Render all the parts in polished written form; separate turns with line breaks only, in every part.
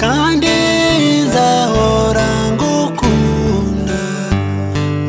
kandi nzahora ngukunda.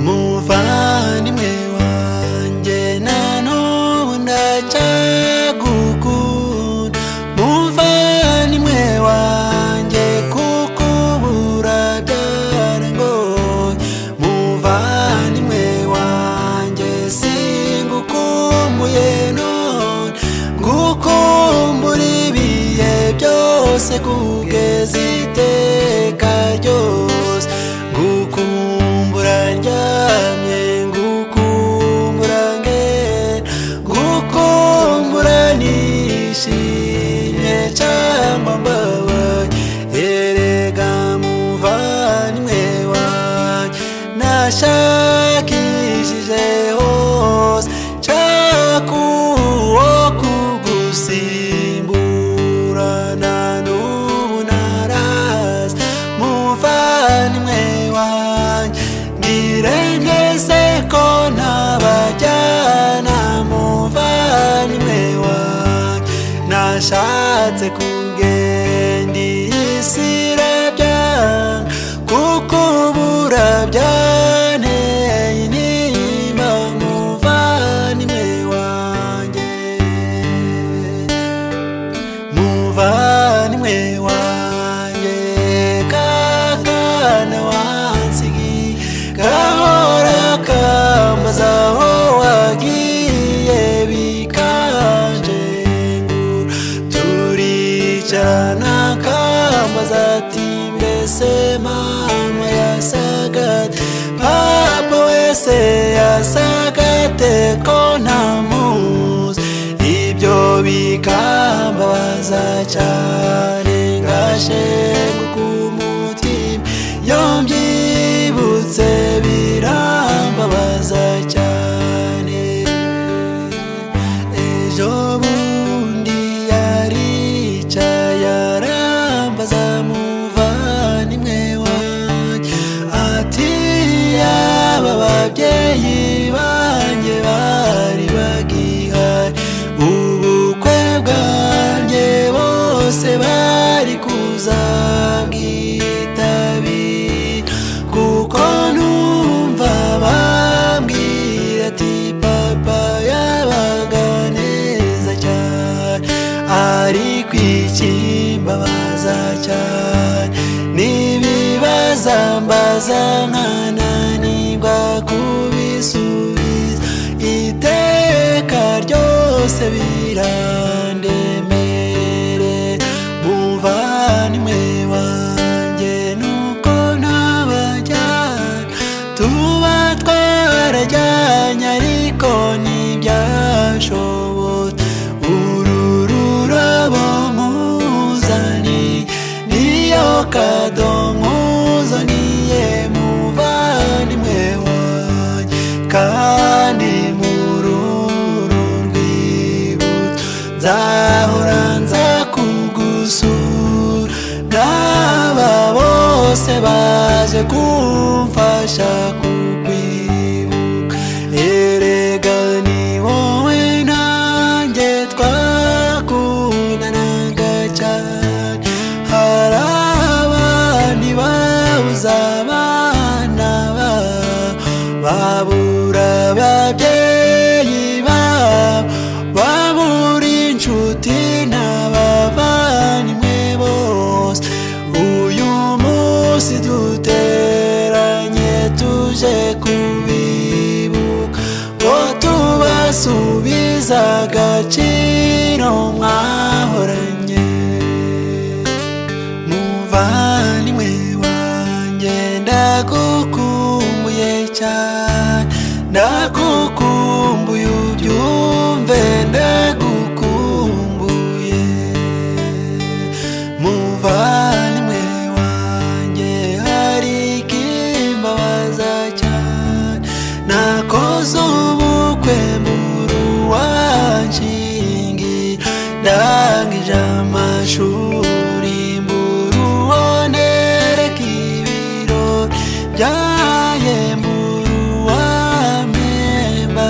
Muvandimwe wanjye na n'ubu ndacyagukunda, muvandimwe wanjye kukubura byarangoye, muvandimwe wanjye singukumbuye none, ngukumbura ibihe byose kugeza iteka ryose, ngukumbura ndyamye, ngukumbura ngenda, ngukumbura nishimye cyangwa mbabaye. Erega muvandimwe wanjye nashakishije hose, nshaka uwo kugusimbura na n'ubu naraza. Muvandimwe wanjye ngirengeze ko ntabajyana, muvandimwe wanjye nashatse kugenda iyi si irabyanga, kukubura byanteye intimba, muvandimwe wanjye, muvandimwe wanjye, kakana wansigiye gahora kambaza aho wagiye bikanjengura, turicarana kambaza ati mbese mama yasagate, papa wese yasagate ko ntamuzi, ibyo bikambabaza cyane ngashenguka umutima, iyo mbyibutse birambabaza cyane. Ejo bundi yaricaye arambaza muvandimwe wanjye ati aba babyeyi banjye bari bagihari, ubukwe bwanjye bose bari kuzabwitabira, kuko numva bambwira ati papa yabaga neza cyane, ariko ikimbabaza cyane n'ibibaza mbaza nkananirwa kubisubiza, iteka ryose birandemere. Muvandimwe wanjye nuko ntabajyana, tuba twarajyanye ariko ntibyashobotse, uru rurabo nkuzaniye niyo kado nkuzaniye muvandimwe wanjye, kandi muri uru rwibutso nzahora nza kugusura, n'aba bose baje kumfasha kukwibuka. Erega ni wowe nanjye twakundanaga cyane, hari abandi babuze abana babo, babura ababyeyi babo, babura inshuti n'abavandimwe bose. Uyu munsi duteranye tuje kubibuka, ngo tubasubize agaciro mwahoranye. Muvandimwe wanjye ndagukumbuye cyane, ndagukumbuye ubyumve, ndagukumbuye. Muvandimwe wanjye hari ikimbabaza cyane, nakoze ubukwe mbura uwanshingira, ndangije amashuri mbura uwo nereka ibirori byaye, mbura uwampemba.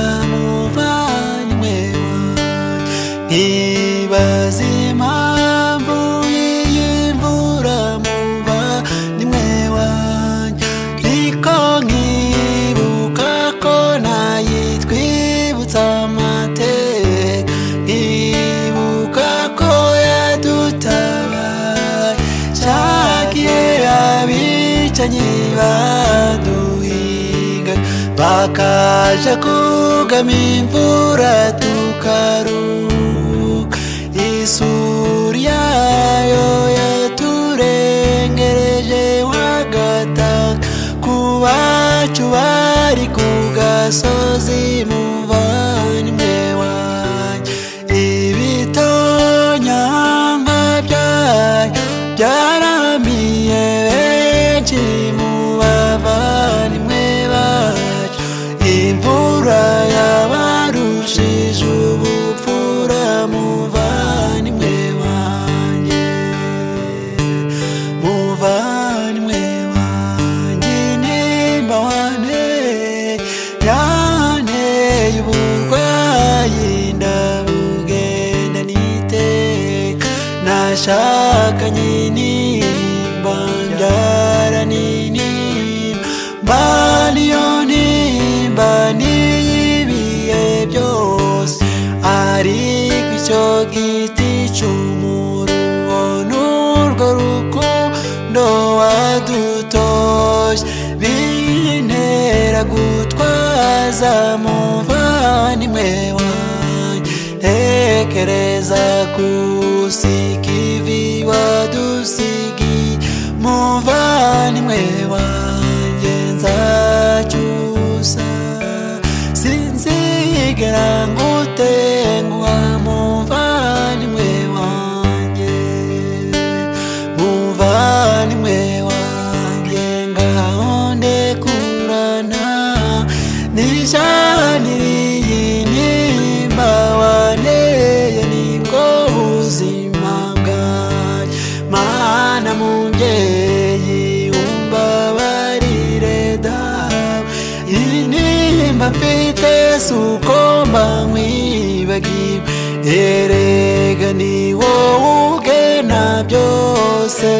Abicanyi baduhiga bakaja kugama imvura tukaruhuka. Isuri yayo yaturengereje wagataka ku bacu bari ku gasozi muvandimwe wanjye. Ibitonyanga byayo byaramiye benshi mu bavandimwe bacu. Imvura yabarushije ubupfura muvandimwe wanjye, muvandimwe wanjye. Intimba wanteye yanteye uburwayi ndabugenda niteka. Nashakanye intimba mbyara n'intimba, mba niyo ntimba n'iyibihe byose. Ariko icyo giti cy'umuruho n'urwo rukundo wadutoje bintera gutwaza muvandimwe wanjye. Tekereza kusika ivi wadusigiye muvandimwe wanjye. Nzacyusa sinzigera ngutenguha muvandimwe wanjye, muvandimwe wanjye. Ngaho ndekurana nishaniriye intimba wanteye nibwo buzima bwanjye. Mana mubyeyi umbabarire dawe, intimba mfite si uko mba nkwibagiwe. Erega ni wowe ugena byose.